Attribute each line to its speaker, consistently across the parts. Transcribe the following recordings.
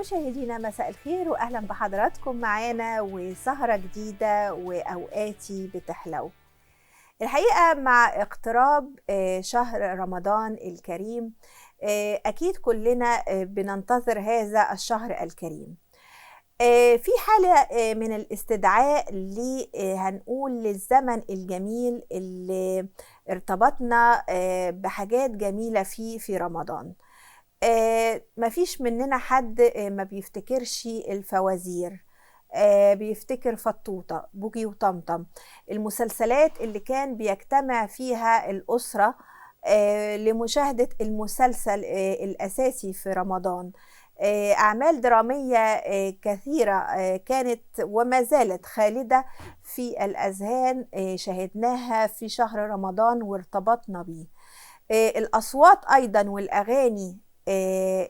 Speaker 1: مشاهدينا مساء الخير واهلا بحضراتكم معانا وسهرة جديدة واوقاتي بتحلو. الحقيقة مع اقتراب شهر رمضان الكريم اكيد كلنا بننتظر هذا الشهر الكريم. في حالة من الاستدعاء هنقول للزمن الجميل اللي ارتبطنا بحاجات جميلة فيه في رمضان. مفيش مننا حد ما بيفتكرش الفوازير، بيفتكر فطوطة بوجي وطمطم، المسلسلات اللي كان بيجتمع فيها الأسرة لمشاهدة المسلسل الأساسي في رمضان. أعمال درامية كثيرة كانت وما زالت خالدة في الأذهان، شاهدناها في شهر رمضان وارتبطنا بيه. الأصوات أيضا والأغاني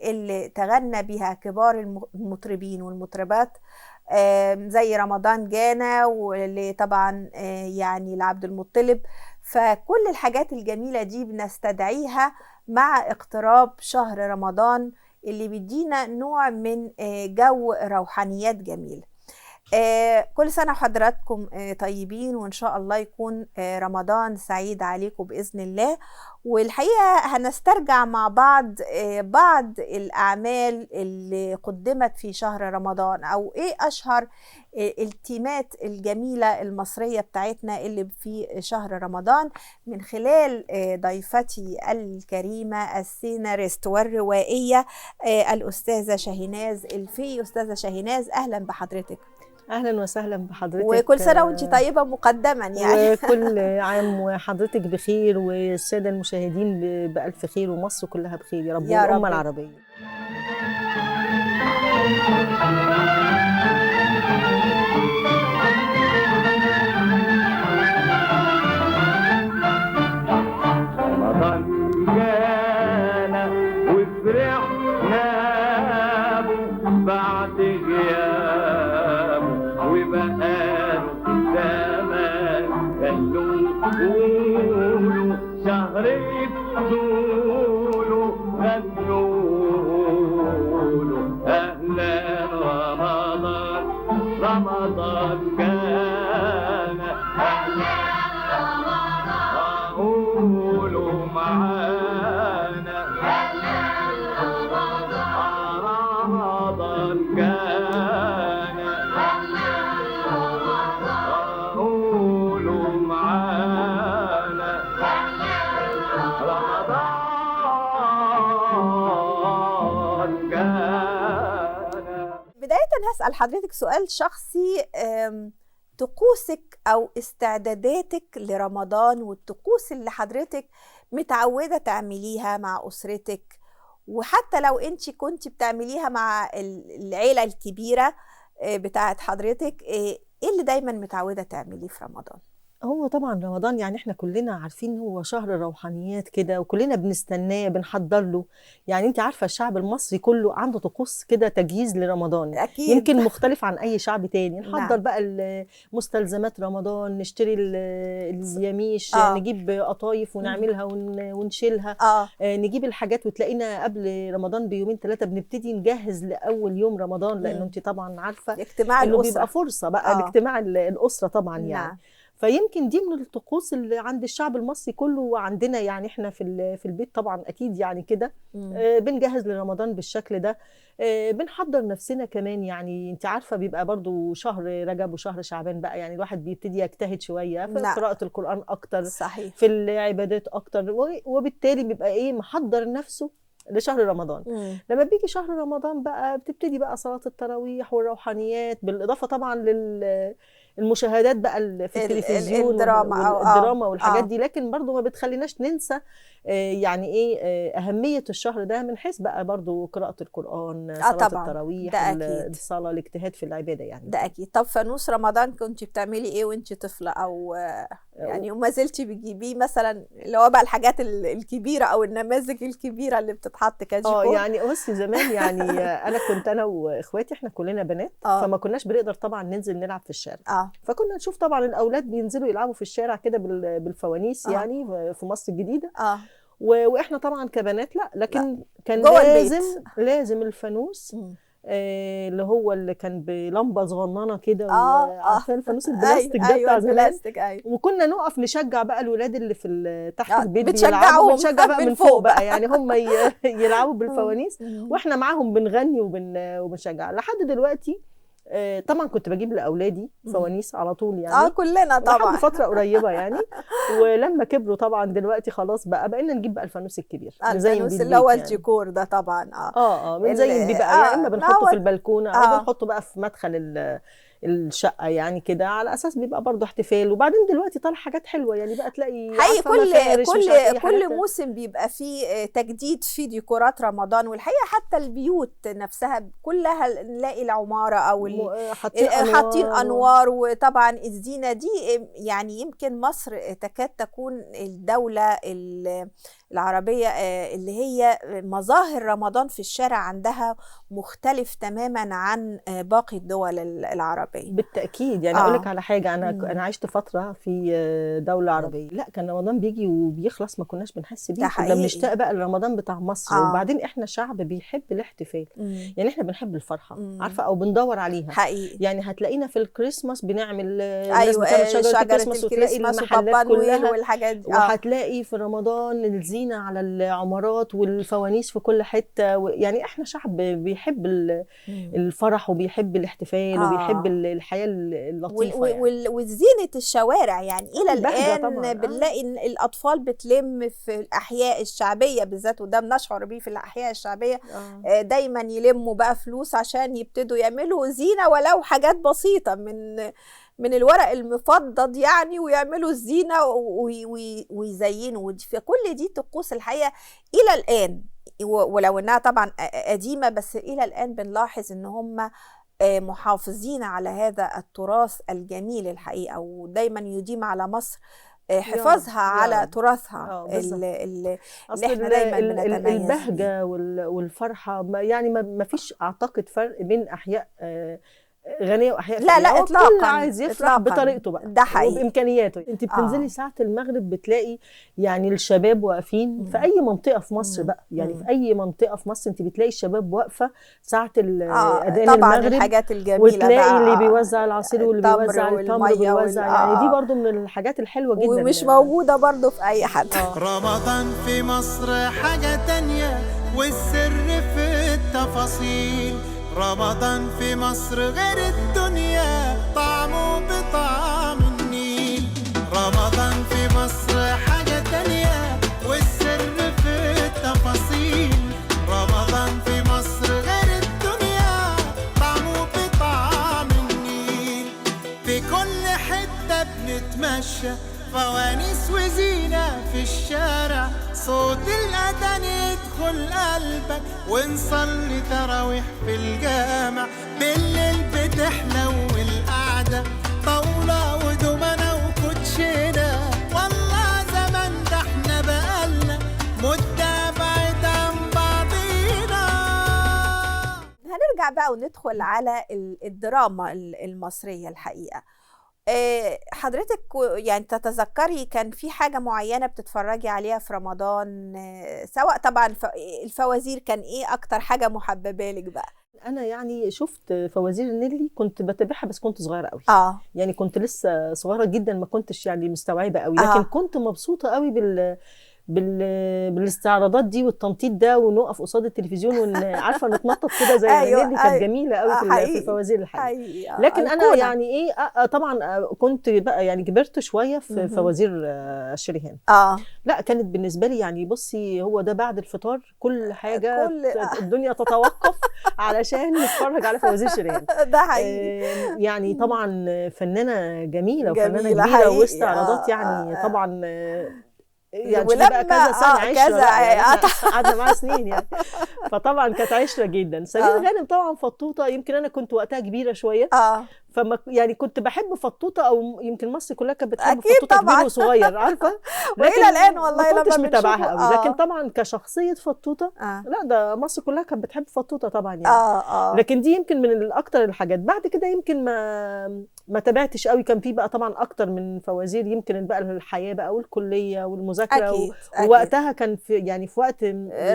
Speaker 1: اللي تغنى بها كبار المطربين والمطربات زي رمضان جانا واللي طبعا يعني لعبد المطلب. فكل الحاجات الجميلة دي بنستدعيها مع اقتراب شهر رمضان اللي بيدينا نوع من جو روحانيات جميل. كل سنة وحضراتكم طيبين، وإن شاء الله يكون رمضان سعيد عليكم بإذن الله. والحقيقة هنسترجع مع بعض بعض الأعمال اللي قدمت في شهر رمضان، أو إيه أشهر التيمات الجميلة المصرية بتاعتنا اللي في شهر رمضان، من خلال ضيفتي الكريمة السيناريست والروائية الأستاذة شاهيناز الفقي. أستاذة شاهيناز، أهلا بحضرتك.
Speaker 2: اهلا وسهلا بحضرتك،
Speaker 1: وكل سنة وانت طيبة مقدما يعني.
Speaker 2: وكل عام وحضرتك بخير، والسادة المشاهدين بالف خير، ومصر كلها بخير يا رب، والامه العربية.
Speaker 3: رمضان جانا وفرحنا بعد غياب وبقاله زمان، خلوه قولوا شهر طوله، غنوا له أهلا رمضان، رمضان جانا أهلا رمضان، قولوا معانا أهلا رمضان، رمضان جانا رمضان جانا.
Speaker 1: بداية هسأل حضرتك سؤال شخصي، طقوسك أو استعداداتك لرمضان والطقوس اللي حضرتك متعودة تعمليها مع أسرتك، وحتى لو أنت كنت بتعمليها مع العيلة الكبيرة بتاعت حضرتك، إيه اللي دايما متعودة تعمليه في رمضان؟
Speaker 2: هو طبعا رمضان يعني احنا كلنا عارفين هو شهر الروحانيات كده، وكلنا بنستناه بنحضر له. يعني انت عارفه الشعب المصري كله عنده طقوس كده تجهيز لرمضان،
Speaker 1: أكيد.
Speaker 2: يمكن مختلف عن اي شعب تاني. نحضر
Speaker 1: نعم.
Speaker 2: بقى مستلزمات رمضان، نشتري اليميش، نجيب قطايف ونعملها ونشيلها، نجيب الحاجات، وتلاقينا قبل رمضان بيومين ثلاثة بنبتدي نجهز لاول يوم رمضان، لانه انت طبعا عارفه
Speaker 1: اجتماع
Speaker 2: انه
Speaker 1: الأسرة
Speaker 2: بيبقى فرصة بقى لاجتماع الاسرة طبعا يعني.
Speaker 1: نعم.
Speaker 2: فيمكن دي من الطقوس اللي عند الشعب المصري كله، وعندنا يعني احنا في البيت طبعا اكيد يعني كده بنجهز لرمضان بالشكل ده. بنحضر نفسنا كمان، يعني انت عارفه بيبقى برضو شهر رجب وشهر شعبان بقى، يعني الواحد بيبتدي يجتهد شوية في
Speaker 1: نعم.
Speaker 2: قراءة القرآن اكتر،
Speaker 1: صحيح.
Speaker 2: في العبادات اكتر، وبالتالي بيبقى ايه محضر نفسه لشهر رمضان. لما بيجي شهر رمضان بقى بتبتدي بقى صلاة التراويح والروحانيات، بالإضافة طبعا للمشاهدات بقى في التلفزيون
Speaker 1: الدراما
Speaker 2: والدراما والحاجات دي. لكن برضو ما بتخليناش ننسى يعني ايه أهمية الشهر ده من حيث بقى برضو قراءة القرآن، صلاة التراويح، الصلاة، الاجتهاد في العبادة يعني.
Speaker 1: ده أكيد. طب فانوس رمضان كنت بتعملي ايه وانت طفلة، أو يعني وما زلتي بتجيبيه مثلا، اللي هو بقى الحاجات الكبيرة أو النماذج الكبيرة اللي بتتحط كاجيكور؟
Speaker 2: يعني بصي زمان يعني أنا كنت أنا وإخواتي احنا كلنا بنات، فما كناش بنقدر طبعا ننزل نلعب في الشارع. فكنا نشوف طبعا الأولاد بينزلوا يلعبوا في الشارع كده بالفوانيس يعني في مصر الجديدة. واحنا طبعا كبنات لا، لكن لا. كان لازم الفانوس. اللي هو اللي كان بلمبه صغننه كده، عارفه الفانوس البلاستيك ده
Speaker 1: أيوة
Speaker 2: بتاع زمان.
Speaker 1: البلاستيك، أيوة.
Speaker 2: وكنا نقف نشجع بقى الولاد اللي في تحت البيت
Speaker 1: بيلعبوا،
Speaker 2: بنشجع بقى من فوق بقى، يعني هم يلعبوا بالفوانيس واحنا معاهم بنغني وبنشجع لحد دلوقتي. طبعا كنت بجيب لاولادي فوانيس على طول يعني،
Speaker 1: كلنا طبعا
Speaker 2: لحد فترة قريبه يعني. ولما كبروا طبعا دلوقتي خلاص بقى بقينا نجيب بقى الفانوس الكبير،
Speaker 1: الفانوس اللي هو يعني الديكور ده طبعا.
Speaker 2: بنزين بيه بقى، يا اما بنحطه في البلكونه او بنحطه بقى في مدخل الشقة يعني كده، على اساس بيبقى برضه احتفال. وبعدين دلوقتي طالع حاجات حلوة يعني بقى، تلاقي
Speaker 1: حقيقي كل موسم بيبقى فيه تجديد في ديكورات رمضان. والحقيقة حتى البيوت نفسها كلها نلاقي العمارة او حاطين انوار، وطبعا الزينة دي يعني يمكن مصر تكاد تكون الدولة العربية اللي هي مظاهر رمضان في الشارع عندها مختلف تماما عن باقي الدول العربية.
Speaker 2: بالتأكيد يعني. أقول لك على حاجة، أنا عشت فترة في دولة عربية، لا كان رمضان بيجي وبيخلص ما كناش بنحس بيه، كنا بنشتاق بقى لرمضان بتاع مصر. وبعدين إحنا شعب بيحب الاحتفال، يعني إحنا بنحب الفرحة، عارفة، أو بندور عليها
Speaker 1: حقيقي.
Speaker 2: يعني هتلاقينا في الكريسماس بنعمل، الناس بتعمل شجرة الكريسماس وتلاقي المحلات كلها
Speaker 1: والحاجات دي.
Speaker 2: وهتلاقي في رمضان الزينة على العمارات والفوانيس في كل حتة. يعني إحنا شعب بيحب الفرح وبيحب الاحتفال وبيحب الحياة اللطيفة يعني.
Speaker 1: وزينة الشوارع يعني إلى الآن بنلاقي إن الأطفال بتلم في الأحياء الشعبية بالذات، وده بنشعر بيه في الأحياء الشعبية. دايما يلموا بقى فلوس عشان يبتدوا يعملوا زينة، ولو حاجات بسيطة من الورق المفضض يعني، ويعملوا الزينة ويزينوا. في كل دي طقوس الحقيقة إلى الآن، ولو إنها طبعا قديمة، بس إلى الآن بنلاحظ إن هم محافظين على هذا التراث الجميل الحقيقة، ودايما يديم على مصر حفاظها على تراثها اللي احنا دايما بنتميز.
Speaker 2: البهجة والفرحة يعني ما فيش أعتقد فرق بين أحياء غنية واحياء
Speaker 1: لا لا اطلاقا،
Speaker 2: كل عايز يفرح بطريقته بقى،
Speaker 1: ده حقيقي،
Speaker 2: وبامكانياته. انت بتنزلي ساعة المغرب بتلاقي يعني الشباب واقفين في اي منطقة في مصر بقى، يعني في اي منطقة في مصر انت بتلاقي الشباب واقفة ساعة اذان
Speaker 1: طبعا
Speaker 2: المغرب،
Speaker 1: الحاجات الجميلة
Speaker 2: وتلاقي
Speaker 1: بقى،
Speaker 2: اللي بيوزع العصير واللي بيوزع التمر وبيوزع يعني دي برضو من الحاجات الحلوة جدا
Speaker 1: ومش موجودة برضو في اي حد.
Speaker 4: رمضان في مصر حاجة تانية، والسر في التفاصيل. رمضان في مصر غير الدنيا، طعمه بطعم النيل. رمضان في مصر حاجة تانية، والسر في التفاصيل. رمضان في مصر غير الدنيا، طعمه بطعم النيل. في كل حتة بنتمشى، فوانيس وزينة في الشارع، صوت الأذان يدخل قلبك، ونصلي تراويح في الجامع. بالليل بتحلو القعدة، طاولة ودومنة وكوتشينة. والله زمان ده احنا بقالنا مدة بعيد عن بعضينا.
Speaker 1: هنرجع بقى وندخل على الدراما المصرية الحقيقة. حضرتك يعني تتذكري كان في حاجة معينة بتتفرجي عليها في رمضان، سواء طبعا الفوازير، كان ايه اكتر حاجة محببة لك بقى؟
Speaker 2: انا يعني شفت فوازير النيلي، كنت بتابعها بس كنت صغيرة قوي. يعني كنت لسه صغيرة جدا، ما كنتش يعني مستوعبة قوي، لكن كنت مبسوطة قوي بالاستعراضات دي والتنطيط ده، ونقف قصاد التلفزيون وعارفه نتنطط كده زي أيوة اللي كانت جميلة قوي في الفوازير الحقيقة. لكن انا يعني ايه طبعا كنت بقى يعني كبرت شوية في فوازير شريهان. لا كانت بالنسبة لي يعني بصي، هو ده بعد الفطار كل حاجة الدنيا تتوقف علشان نتفرج على فوازير شريهان.
Speaker 1: ده حقيقي.
Speaker 2: يعني طبعا فنانة جميلة وفنانه كبيرة واستعراضات يعني طبعا يعني ولما بقى كذا سنة عشرة يعني قعدنا معاها سنين يعني، فطبعا كانت عشرة جدا. سمير غانم طبعا فطوطه، يمكن انا كنت وقتها كبيرة شوية، فما يعني كنت بحب فطوطه، او يمكن مصر كلها كانت بتحب فطوطه كبير وصغير، عارفه،
Speaker 1: والى الان والله
Speaker 2: لما كنتش متابعها قوي. لكن طبعا كشخصية فطوطه لا، ده مصر كلها كانت بتحب فطوطه طبعا يعني. لكن دي يمكن من اكتر الحاجات. بعد كده يمكن ما تابعتش قوي. كان في بقى طبعا اكتر من فوازير، يمكن بقى الحياة بقى والكلية والمذاكرة. أكيد. ووقتها كان في يعني في وقت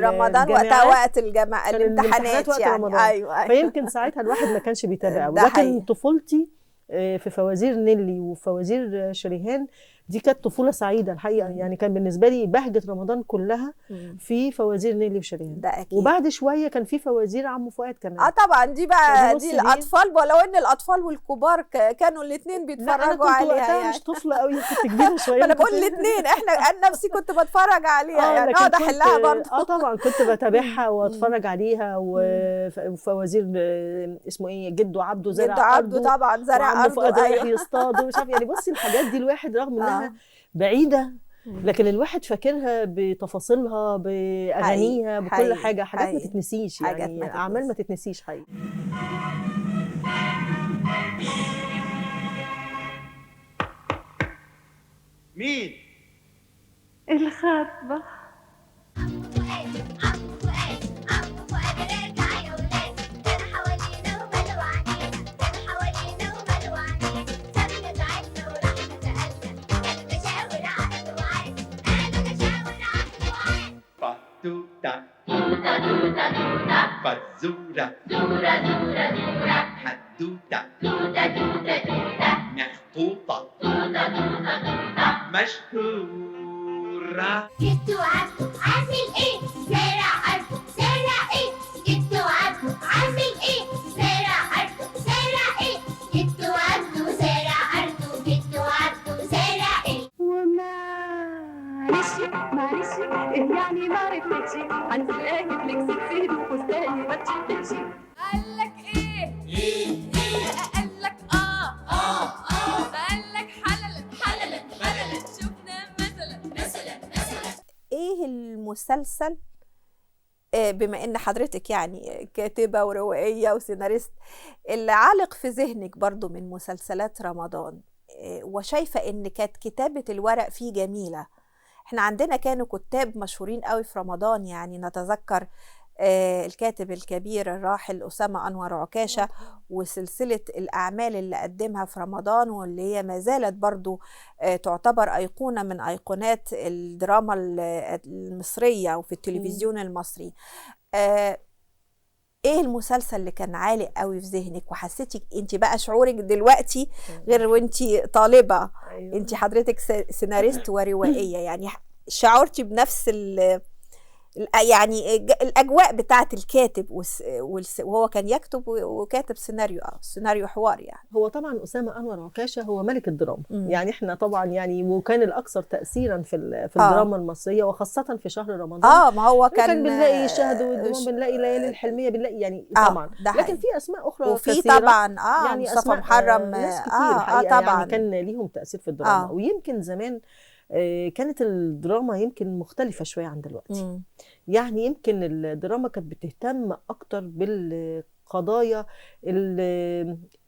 Speaker 1: رمضان، وقتها وقت الجامعة الامتحانات
Speaker 2: وقت
Speaker 1: يعني
Speaker 2: رمضان.
Speaker 1: ايوه.
Speaker 2: فيمكن ساعتها الواحد ما كانش بيتابع قوي. لكن طفولتي في فوازير نيلي وفوازير شريهان دي كانت طفولة سعيدة الحقيقة. يعني كان بالنسبة لي بهجة رمضان كلها في فوازير نيلي وشريهان.
Speaker 1: ده أكيد.
Speaker 2: وبعد شوية كان في فوازير عمو فؤاد كمان.
Speaker 1: طبعا دي بقى دي الاطفال، ولو ان الاطفال والكبار كانوا الاثنين بيتفرجوا عليها.
Speaker 2: يعني انا كنت مش طفله قوي، كنت كبيرة شوية.
Speaker 1: انا بقول الاثنين، احنا انا نفسي كنت بتفرج عليها يعني، اقعد احلها برضه.
Speaker 2: طبعا كنت بتابعها واتفرج عليها. وفوازير اسمه ايه، جدو عبده زرع،
Speaker 1: جدو عبده طبعا زرع
Speaker 2: ارضه،
Speaker 1: ارضه،
Speaker 2: ايوه، يصطاد ومش عارف يعني. بصي الحاجات دي الواحد رغم انها بعيدة لكن الواحد فاكرها بتفاصيلها باغانيها بكل حاجة. حاجات ما تتنسيش يعني، اعمال ما تتنسيش حقيقي.
Speaker 3: مين
Speaker 5: الخاطبه؟
Speaker 3: توتة توتة توتة توتة، فزورة زورة زورة زورة، حدوتة توتة توتة توتة، مخطوطة توتة توتة توتة، مشهورة.
Speaker 6: جدو عبده عامل ايه؟ زارع أرضه، زارع ايه؟ جدو عبده عامل ايه؟ زارع أرضه، زارع ايه؟ جدو عبده زارع أرضه، جدو عبده زارع ايه؟
Speaker 5: ومعلش معلش ايه يعني ما عرفتش، هنسلاقي لك ست وفستاني ما تشدش.
Speaker 7: قالك ايه؟ ايه ايه؟ قالك قالك حللا حللا حللا، شفنا مثلا مثلا مثلا.
Speaker 1: ايه المسلسل، بما ان حضرتك يعني كاتبة وروائية وسيناريست، اللي عالق في ذهنك برضو من مسلسلات رمضان، وشايفة ان كانت كتابة الورق فيه جميلة؟ احنا عندنا كانوا كتاب مشهورين قوي في رمضان، يعني نتذكر الكاتب الكبير الراحل أسامة أنور عكاشة، وسلسلة الأعمال اللي قدمها في رمضان واللي هي ما زالت برضو تعتبر أيقونة من أيقونات الدراما المصرية وفي التلفزيون المصري. ايه المسلسل اللي كان عالق قوي في ذهنك وحسيتي انت بقى شعورك دلوقتي غير وانت طالبة؟ أيوة. انت حضرتك سيناريست وروائية، يعني شعرتي بنفس يعني الأجواء بتاعة الكاتب وهو كان يكتب وكاتب سيناريو، سيناريو حوار يعني.
Speaker 2: هو طبعا أسامة أنور عكاشة هو ملك الدراما. يعني احنا طبعا يعني، وكان الأكثر تأثيرا في الدراما المصرية، وخاصة في شهر رمضان.
Speaker 1: ما هو كان
Speaker 2: بنلاقي الشهد والدموع، بنلاقي ليالي الحلمية، بنلاقي يعني طبعا. لكن في أسماء أخرى
Speaker 1: وفي
Speaker 2: كثيرة،
Speaker 1: طبعا
Speaker 2: يعني
Speaker 1: مصطفى محرم،
Speaker 2: ناس كتير الحقيقة طبعا يعني كان ليهم تأثير في الدراما. ويمكن زمان كانت الدراما يمكن مختلفة شوية عن دلوقتي. يعني يمكن الدراما كانت بتهتم أكتر بالقضايا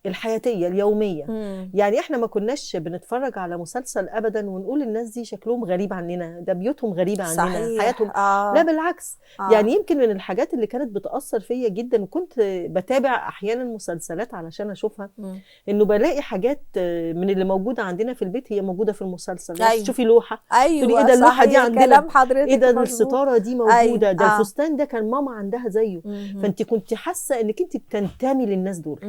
Speaker 2: الحياتية اليومية. يعني احنا ما كناش بنتفرج على مسلسل أبدا ونقول الناس دي شكلهم غريب عننا، ده بيوتهم غريبة عننا، حياتهم. لا بالعكس. يعني يمكن من الحاجات اللي كانت بتأثر فيا جدا، وكنت بتابع أحيانا مسلسلات علشان أشوفها، إنه بلاقي حاجات من اللي موجودة عندنا في البيت هي موجودة في المسلسل. أيوة. تشوفي لوحة،
Speaker 1: أيوة،
Speaker 2: تقولي إيه ده اللوحة دي عندنا، إيه ده الستارة دي موجودة، أيوة. ده الفستان ده كان ماما عندها زيه. فأنت كنت حاسة إنك أنت بتنتمي للناس دول،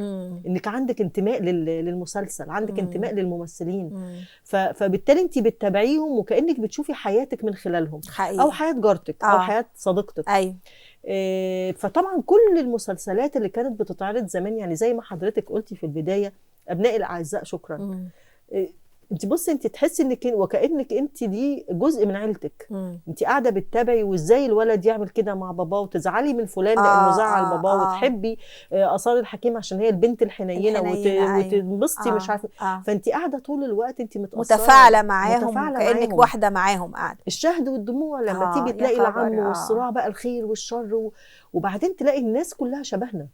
Speaker 2: إنك عندك انتماء للمسلسل، عندك انتماء للممثلين. فبالتالي انت بتتابعيهم وكأنك بتشوفي حياتك من خلالهم،
Speaker 1: حقيقي.
Speaker 2: او حياة جارتك، او حياة صديقتك.
Speaker 1: ايوه.
Speaker 2: فطبعا كل المسلسلات اللي كانت بتتعرض زمان، يعني زي ما حضرتك قلتي في البداية، ابنائي الاعزاء شكرا. انت بصي، انت تحسي انك وكانك انت دي جزء من عيلتك. انت قاعدة بتتابعي وازاي الولد يعمل كده مع باباه، وتزعلي من فلان لانه زعل باباه، وتحبي آثار الحكيم عشان هي البنت الحنينه، وتنبسطي مش عارفه. فانت قاعدة طول الوقت انت متاثرة،
Speaker 1: متفاعله معاهم، كانك واحدة معاهم قاعدة.
Speaker 2: الشهد والدموع لما تيجي تلاقي العم والصراع بقى، الخير والشر، وبعدين تلاقي الناس كلها شبهنا.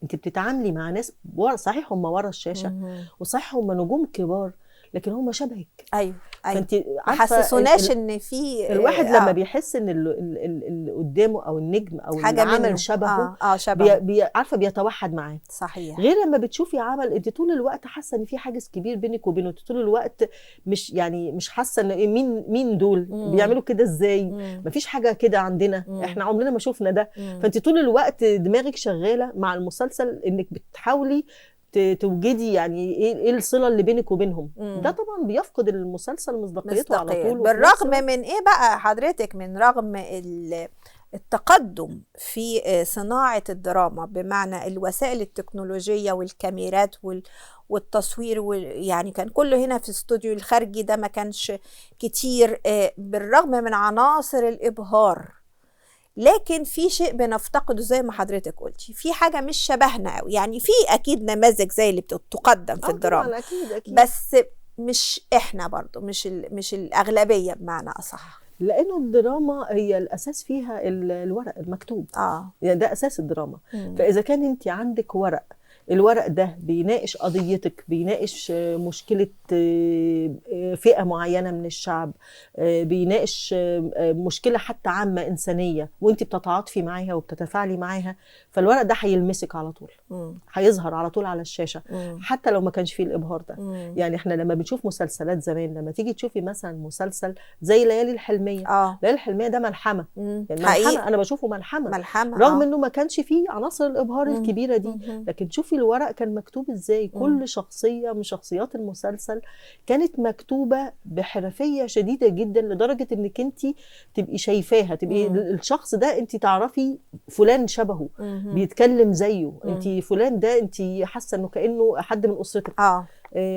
Speaker 2: انت بتتعاملي مع ناس صحيح هم ورا الشاشة وصحيح هم نجوم كبار، لكن هم شبهك.
Speaker 1: ايوه فانت عارفه حسسوناش ان في
Speaker 2: الواحد لما بيحس ان اللي قدامه او النجم او العمل شبهه، شبهه. عارفه بيتوحد معاه.
Speaker 1: صحيح.
Speaker 2: غير لما بتشوفي عمل انت طول الوقت حاسه ان في حاجز كبير بينك وبينه، انت طول الوقت مش يعني مش حاسه ان مين دول بيعملوا كده ازاي، مفيش حاجة كده عندنا، احنا عمرنا ما شفنا ده. فانت طول الوقت دماغك شغالة مع المسلسل انك بتحاولي توجدي يعني ايه الصلة اللي بينك وبينهم. ده طبعا بيفقد المسلسل مصداقيته على طول.
Speaker 1: بالرغم من ايه بقى حضرتك، من رغم التقدم في صناعة الدراما، بمعنى الوسائل التكنولوجية والكاميرات والتصوير يعني كان كله هنا في الاستوديو الخارجي ده ما كانش كتير، بالرغم من عناصر الابهار، لكن في شيء بنفتقده زي ما حضرتك قلتي، في حاجة مش شبهنا قوي. يعني في أكيد نماذج زي اللي بتقدم في الدراما،
Speaker 2: أكيد أكيد.
Speaker 1: بس مش إحنا برضو، مش الأغلبية بمعنى أصح،
Speaker 2: لأنه الدراما هي الأساس فيها الورق المكتوب. يعني ده أساس الدراما. فإذا كان أنت عندك ورق، الورق ده بيناقش قضيتك، بيناقش مشكلة فئة معينة من الشعب، بيناقش مشكلة حتى عامة إنسانية، وانت بتتعاطفي معاها وبتتفاعلي معاها، فالورق ده هيلمسك على طول، هيظهر على طول على الشاشة، حتى لو ما كانش فيه الإبهار ده. يعني احنا لما بنشوف مسلسلات زمان، لما تيجي تشوفي مثلا مسلسل زي ليالي الحلمية، ليالي الحلمية ده ملحمة، يعني ملحمة، أنا بشوفه ملحمة رغم إنه ما كانش فيه عناصر الإبهار الكبيرة دي، لكن شوفي الورق كان مكتوب ازاي. كل شخصية من شخصيات المسلسل كانت مكتوبة بحرفية شديدة جدا، لدرجة انك انت تبقي شايفاها، تبقي الشخص ده انت تعرفي فلان شبهه، بيتكلم زيه، انت فلان ده انت حاسة انه كأنه حد من اسرتك،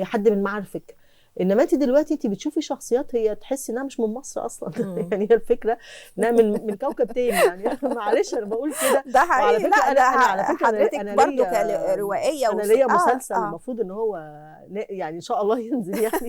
Speaker 2: حد من معارفك. انما انت دلوقتي انت بتشوفي شخصيات هي تحسي انها مش من مصر اصلا. يعني هي الفكرة انها من كوكب تاني يعني. معلش انا بقول كده،
Speaker 1: ده حقيقي.
Speaker 2: وعلى فكرة
Speaker 1: لا،
Speaker 2: انا على فكرة
Speaker 1: حضرتك برضه كروائيه،
Speaker 2: انا ليا مسلسل المفروض ان هو يعني ان شاء الله ينزل يعني.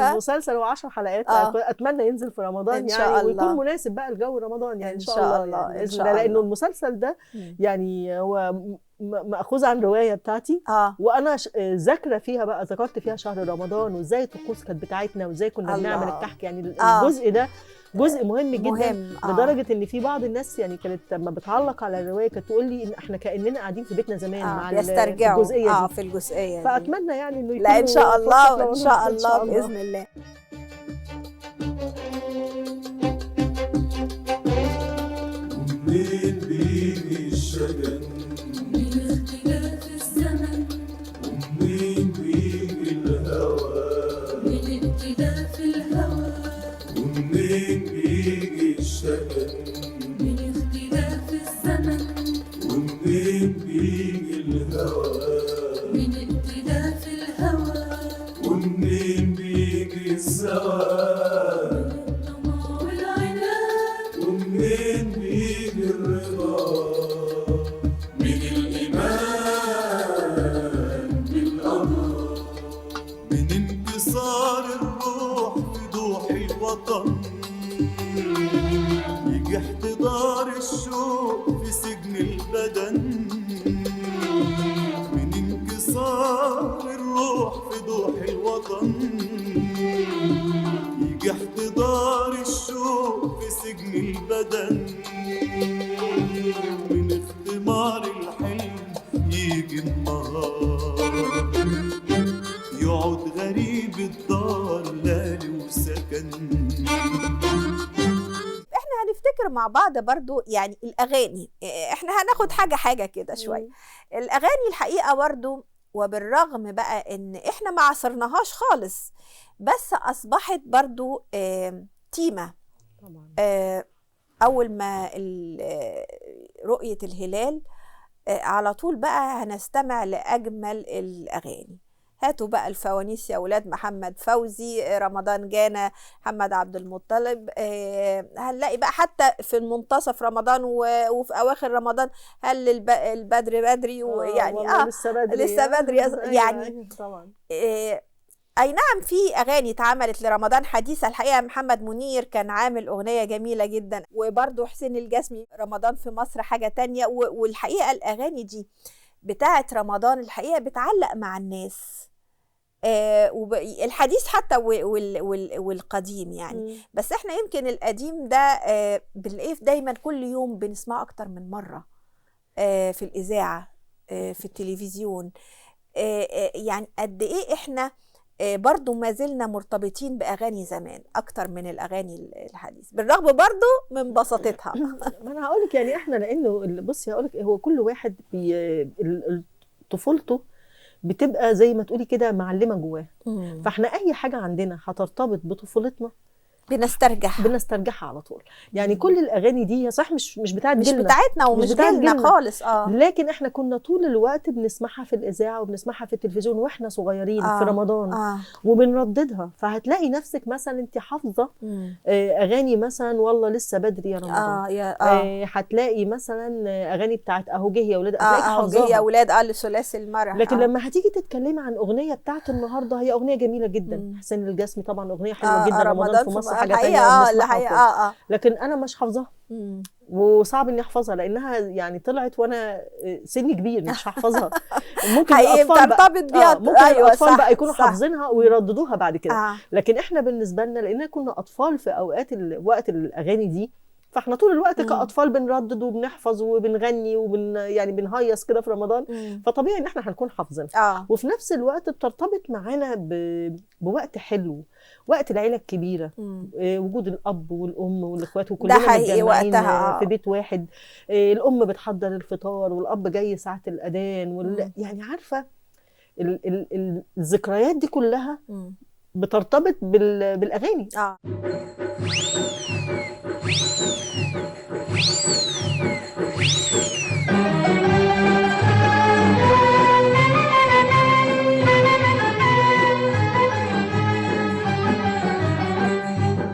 Speaker 2: المسلسل هو 10 حلقات، اتمنى ينزل في رمضان
Speaker 1: إن
Speaker 2: يعني،
Speaker 1: شاء الله.
Speaker 2: ويكون مناسب بقى لجو رمضان يعني
Speaker 1: إن
Speaker 2: ان شاء الله يعني
Speaker 1: إن
Speaker 2: باذن
Speaker 1: شاء
Speaker 2: الله. لانه
Speaker 1: الله.
Speaker 2: المسلسل ده يعني هو مأخوذ عن رواية بتاعتي، وانا ذاكره فيها بقى، ذكرت فيها شهر رمضان وازاي الطقوس كانت بتاعتنا وازاي كنا بنعمل الكحك يعني. الجزء ده جزء مهم جدا،
Speaker 1: مهم.
Speaker 2: لدرجة ان في بعض الناس يعني كانت لما بتعلق على الرواية كانت تقول لي ان احنا كاننا قاعدين في بيتنا زمان مع
Speaker 1: بيسترجعوا
Speaker 2: الجزئية دي
Speaker 1: في الجزئية دي.
Speaker 2: فاتمنى يعني انه يكون
Speaker 1: لا ان شاء الله، ان شاء الله باذن الله.
Speaker 8: ومنين بيجي الشجن،
Speaker 7: من اختلاف الزمن،
Speaker 8: ومنين بيجي الهوى،
Speaker 7: من ائتلاف الهوى،
Speaker 8: ومنين بيجي الشجن،
Speaker 7: من اختلاف الزمن،
Speaker 8: ومنين بيجي الهوى،
Speaker 7: من ائتلاف الهوى،
Speaker 8: ومنين بيجي السواد،
Speaker 7: من الطمع والعناد،
Speaker 8: ومنين بيجي الرضا، من الإيمان بالقدر، من انتصار الروح في ضوح الوطن، يجي احتضار الشوق في سجن البدن، من انكسار الروح في ضوح الوطن، يجي احتضار الشوق في سجن البدن، من اختمار الحلم يجي النهار، يقعد غريب الدار لالي وسكن.
Speaker 1: احنا هنفتكر مع بعض برضو يعني الأغاني، احنا هناخد حاجة حاجة كده شوية. الأغاني الحقيقة برضو، وبالرغم بقى ان احنا ما عصرناهاش خالص، بس أصبحت برضو تيمة
Speaker 2: طبعا.
Speaker 1: أول ما رؤية الهلال على طول بقى هنستمع لأجمل الأغاني. هاتوا بقى الفوانيس يا أولاد، محمد فوزي، رمضان جانا، محمد عبد المطلب. هنلاقي بقى حتى في المنتصف رمضان وفي أواخر رمضان هل البدر بدري، ويعني
Speaker 2: لسه بدري،
Speaker 1: لسه بدري يعني.
Speaker 2: أيوة طبعا.
Speaker 1: اي نعم في اغاني اتعملت لرمضان حديثه الحقيقة، محمد منير كان عامل اغنية جميلة جدا، وبرده حسين الجسمي رمضان في مصر حاجة تانية. والحقيقة الاغاني دي بتاعه رمضان الحقيقة بتعلق مع الناس، الحديث حتى والقديم يعني. بس احنا يمكن القديم ده بنلاقيه دايما كل يوم بنسمعه اكتر من مرة، في الاذاعة، في التلفزيون. يعني قد ايه احنا برضو ما زلنا مرتبطين بأغاني زمان أكتر من الأغاني الحديث، بالرغم برضو من بساطتها.
Speaker 2: ما أنا هقولك يعني إحنا لأنه بصي هقولك، هو كل واحد طفولته بتبقى زي ما تقولي كده معلمة جواه. فإحنا أي حاجة عندنا هترتبط بطفولتنا بنسترجعها على طول. يعني كل الاغاني دي صح مش بتاعت جيلنا،
Speaker 1: مش بتاعتنا ومش جيلنا خالص،
Speaker 2: لكن احنا كنا طول الوقت بنسمعها في الاذاعة وبنسمعها في التلفزيون واحنا صغيرين في رمضان، وبنرددها. فهتلاقي نفسك مثلا انت حافظه اغاني مثلا والله لسه بدري يا رمضان، هتلاقي مثلا اغاني بتاعت اهو جه يا ولاد، هتلاقي حافظاها، اهو
Speaker 1: جه يا ولاد لثلاثي المرح.
Speaker 2: لكن لما هتيجي تتكلمي عن اغنية بتاعت النهارده، هي اغنية جميلة جدا، حسين الجسمي طبعا اغنية حلوة جدا، رمضان في مصر حاجة تانية،
Speaker 1: الحقيقة
Speaker 2: لكن انا مش حافظاها، وصعب اني احفظها لانها يعني طلعت وانا سني كبير، مش هحفظها. ممكن الاطفال
Speaker 1: بقى بيها،
Speaker 2: ممكن الاطفال بقى يكونوا حافظينها ويرددوها بعد كده. لكن احنا بالنسبة لنا لاننا كنا اطفال في اوقات وقت الاغاني دي، فاحنا طول الوقت كاطفال بنردد وبنحفظ وبنغني يعني بنهيص كده في رمضان. فطبيعي ان احنا هنكون حافظينها. وفي نفس الوقت بترتبط معانا بوقت حلو، وقت العيلة الكبيرة، وجود الاب والام والاخوات وكلنا متجمعين في بيت واحد، الام بتحضر الفطار والاب جاي ساعة الاذان يعني عارفه الذكريات دي كلها بترتبط بالاغاني.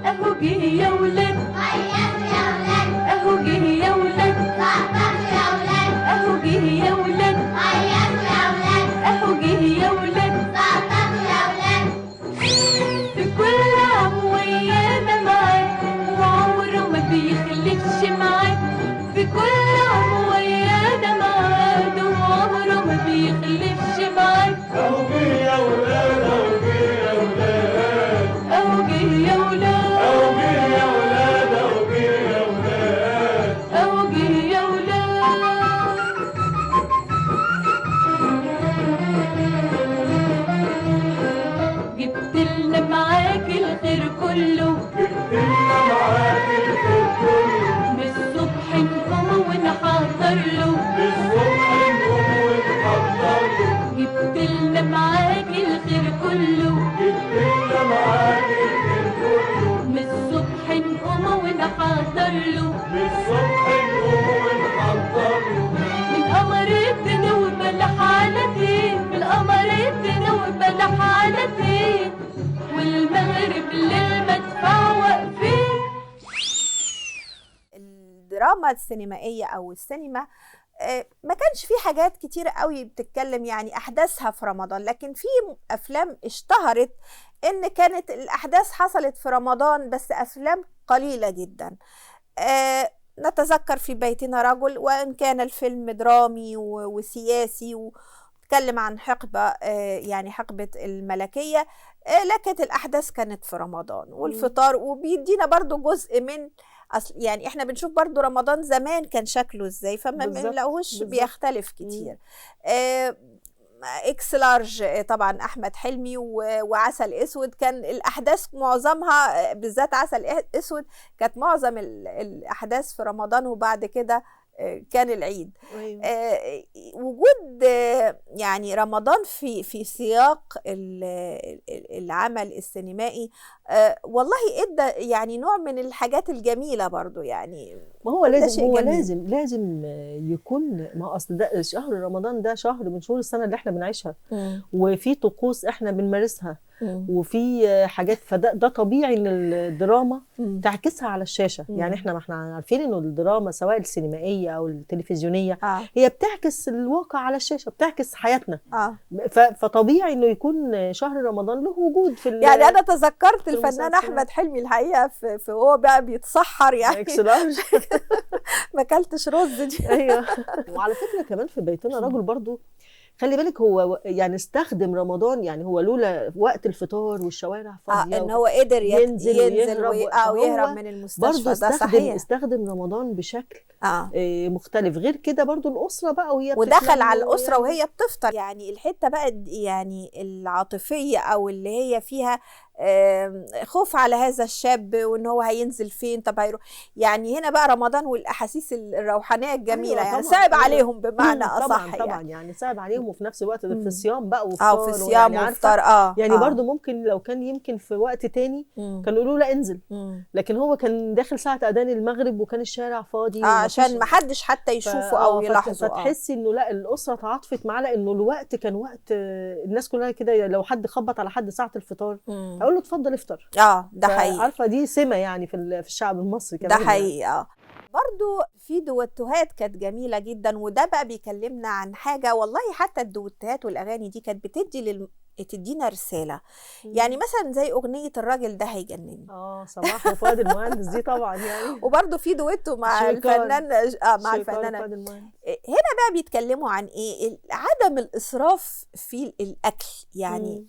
Speaker 7: أهو جه يا ولاد، أهو جه يا ولاد، أهو جه يا ولاد، أهو جه يا ولاد، في كل عام ويانا معاك وعمره ما بيخلفش معاك، في كل عام ويانا معاك وعمره ما بيخلفش معاك.
Speaker 8: أهو جه يا ولاد، أهو جه يا ولاد،
Speaker 7: أهو جه يا ولاد،
Speaker 8: أهو جه يا ولاد، أهو جه يا ولاد،
Speaker 7: أهو جه يا ولاد. جبت لنا معاك الخير كله،
Speaker 8: جبت لنا معاك الخير كله،
Speaker 7: من الصبح نقوم ونحضر له،
Speaker 8: من الصبح نقوم ونحضر له،
Speaker 7: جبت لنا معاك الخير كله،
Speaker 8: جبت لنا معاك الخير كله،
Speaker 7: من الصبح نقوم ونحضر له،
Speaker 8: من الصبح نقوم ونحضر له،
Speaker 7: من قمرتنا وبلح على دين، من قمرتنا وبلح على دين، والمغرب للمدفع واقفين.
Speaker 1: الدراما السينمائية أو السينما ما كانش في حاجات كتير قوي بتتكلم يعني أحداثها في رمضان، لكن في أفلام اشتهرت إن كانت الأحداث حصلت في رمضان، بس أفلام قليلة جدا. نتذكر في بيتنا رجل، وإن كان الفيلم درامي وسياسي وتكلم عن حقبة، يعني حقبة الملكية، لكن الأحداث كانت في رمضان والفطار، وبيدينا برضو جزء من أصل يعني احنا بنشوف برضو رمضان زمان كان شكله ازاي، فما بنلاقوش بيختلف كتير. اكس لارج طبعا احمد حلمي وعسل اسود، كان الاحداث معظمها بالذات عسل اسود كانت معظم الاحداث في رمضان، وبعد كده كان العيد.
Speaker 2: أيوة.
Speaker 1: وجود يعني رمضان في سياق العمل السينمائي والله ادى يعني نوع من الحاجات الجميلة برضو. يعني
Speaker 2: ما هو لازم، هو لازم لازم يكون، ما اصل ده شهر رمضان، ده شهر من شهور السنة اللي احنا بنعيشها، وفي طقوس احنا بنمارسها. وفي حاجات، فده طبيعي ان الدراما تعكسها على الشاشة. يعني احنا ما احنا عارفين انه الدراما سواء السينمائية او التلفزيونية هي بتعكس الواقع على الشاشة، بتعكس حياتنا. فطبيعي انه يكون شهر رمضان له وجود في
Speaker 1: يعني انا تذكرت الفنان احمد حلمي الحقيقة في هو بقى بيتسحر يعني ما اكلتش رز دي.
Speaker 2: ايوه. وعلى فكرة كمان في بيتنا رجل برضو، خلي بالك هو يعني استخدم رمضان، يعني هو لولا وقت الفطار والشوارع فاضية
Speaker 1: ان هو قدر ينزل ويهرب من المستشفى.
Speaker 2: برضه ده صحيح، استخدم رمضان بشكل مختلف. غير كده برضه الاسرة بقى وهي
Speaker 1: ودخل على الاسرة وهي بتفطر، يعني الحتة بقى يعني العاطفية او اللي هي فيها خوف على هذا الشاب وان هو هينزل فين، طب هيروح، يعني هنا بقى رمضان والاحاسيس الروحانية الجميلة. أيوة يعني صعب عليهم بمعنى اصح.
Speaker 2: طبعا يعني صعب عليهم، وفي نفس الوقت في الصيام بقى وفطار،
Speaker 1: في الصيام يعني وفطار.
Speaker 2: يعني برضو ممكن لو كان يمكن في وقت تاني كانوا يقولوا لا انزل، لكن هو كان داخل ساعة اذان المغرب وكان الشارع فاضي
Speaker 1: عشان ما حدش حتى يشوفه او يلاحظه.
Speaker 2: فتحسي انه لا الاسرة تعاطفت معاه، لانه الوقت كان وقت الناس كلها كده، لو حد خبط على حد ساعة الفطار اقول له اتفضل افطر.
Speaker 1: ده حقيقي.
Speaker 2: عارفه دي سمه يعني في الشعب المصري كمان.
Speaker 1: ده حقيقي. برضو في دوتوهات كانت جميلة جدا، وده بقى بيكلمنا عن حاجة والله، حتى الدوتوهات والاغاني دي كانت بتدي تدينا رسالة. يعني مثلا زي اغنية الراجل ده هيجنني،
Speaker 2: صباح وفؤاد المهندس دي طبعا يعني.
Speaker 1: وبرضو في دويتو مع الفنان مع الفنانة. هنا بقى بيتكلموا عن ايه؟ عدم الاسراف في الاكل. يعني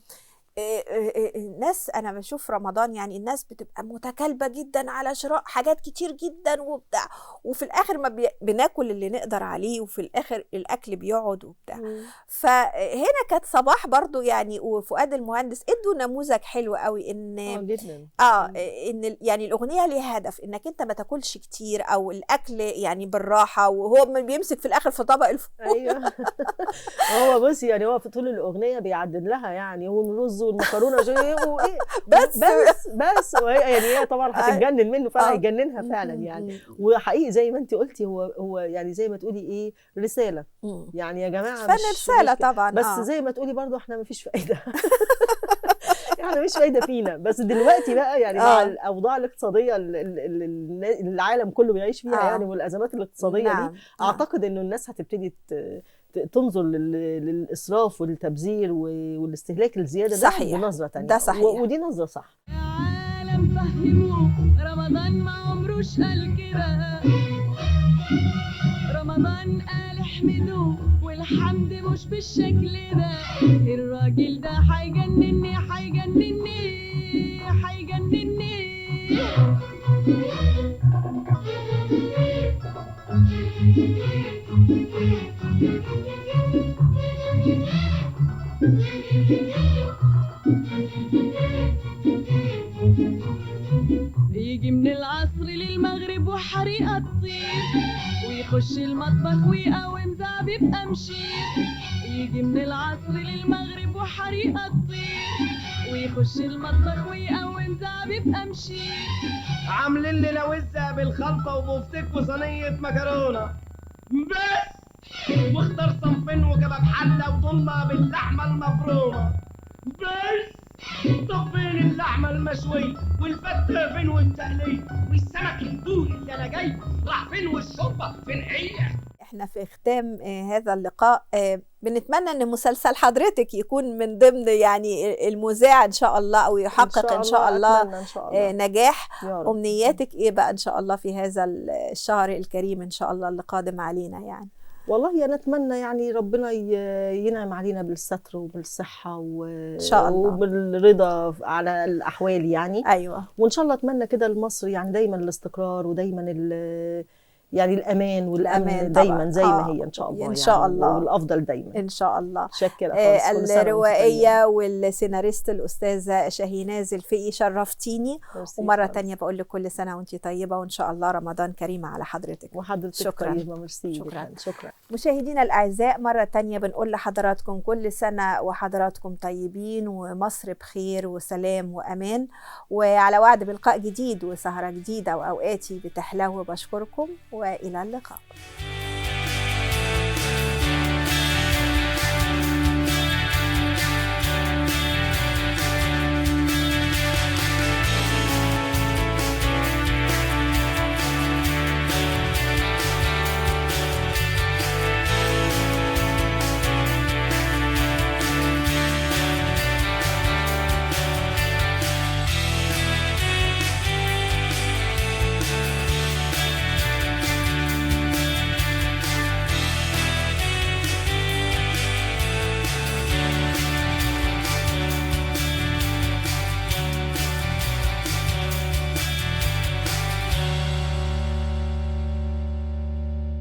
Speaker 1: الناس، انا بشوف رمضان يعني الناس بتبقى متكالبه جدا على شراء حاجات كتير جدا وبتاع، وفي الاخر ما بناكل اللي نقدر عليه، وفي الاخر الاكل بيقعد وبتاع. فهنا كانت صباح برضو يعني وفؤاد المهندس ادوا نموذج حلو قوي ان
Speaker 2: جدا
Speaker 1: ان يعني الاغنية ليها هدف، انك انت ما تاكلش كتير او الاكل يعني بالراحة، وهو بيمسك في الاخر في طبق الفول.
Speaker 2: ايوه. هو بصي يعني هو في طول الاغنية بيعدل لها يعني، والرز والمكرونه وايه بس بس بس، وهي يعني هي طبعا هتتجنن منه فعلا، هيجننها فعلا يعني. وحقيقي زي ما انت قلتي هو يعني زي ما تقولي ايه، رسالة يعني يا جماعة،
Speaker 1: فن رسالة طبعا،
Speaker 2: بس زي ما تقولي برضو احنا ما فيش فايده. احنا مش فايده فينا. بس دلوقتي بقى يعني مع الاوضاع الاقتصادية اللي العالم كله بيعيش فيها يعني، والازمات الاقتصادية دي، اعتقد انه الناس هتبتدي تنظر للإسراف والتبذير والاستهلاك الزيادة ده بنظرة تانية.
Speaker 1: ده صحيح،
Speaker 2: ودي نظرة صح.
Speaker 7: يا عالم فهموه رمضان ما عمروش قال كده، رمضان قال احمدوه والحمد مش بالشكل ده، الراجل ده هيجنني هيجنني هيجنني. يجي من العصر للمغرب وحريقة تطير، ويخش المطبخ ويقاوم زعبيب أمشير. يجي من العصر للمغرب وحريقة تطير، ويخش المطبخ ويقاوم زعبيب أمشير.
Speaker 9: عاملين لنا وزة بالخلطة وبفتك وصينية مكرونة بس، واختار صنفين وكباب حلة وضمة باللحمة المفرومة بس. طب فين اللحمة المشوية والفتة فين والتقلية والسمك الدوري اللي أنا جاي راح فين والشوربة فين هي؟
Speaker 1: احنا في ختام هذا اللقاء بنتمنى ان مسلسل حضرتك يكون من ضمن يعني المذاع ان شاء الله، او يحقق ان شاء الله, إن شاء الله نجاح. امنياتك ايه بقى ان شاء الله في هذا الشهر الكريم ان شاء الله اللي قادم علينا؟ يعني
Speaker 2: والله انا اتمنى يعني ربنا ينعم علينا بالستر وبالصحه إن شاء الله، وبالرضا على الاحوال يعني.
Speaker 1: ايوه،
Speaker 2: وان شاء الله اتمنى كده لمصر يعني دايما الاستقرار ودايما يعني الامان والامن دايما زي ما هي ان شاء الله،
Speaker 1: ان شاء الله،
Speaker 2: يعني والافضل دايما
Speaker 1: ان شاء الله.
Speaker 2: شكرا.
Speaker 1: الروائيه والسيناريست الاستاذة شاهيناز الفقي، شرفتيني، ومرة ثانية بقول لك كل سنة وانت طيبة، وان شاء الله رمضان كريم على حضرتك.
Speaker 2: وحضرتك
Speaker 1: شكرا.
Speaker 2: طيبة، ميرسي.
Speaker 1: شكرا.
Speaker 2: شكرا.
Speaker 1: مشاهدينا الاعزاء، مرة ثانية بنقول لحضراتكم كل سنة وحضراتكم طيبين، ومصر بخير وسلام وامان، وعلى وعد بلقاء جديد وسهره جديدة واوقاتي بتحلو. بشكركم وإلى اللقاء.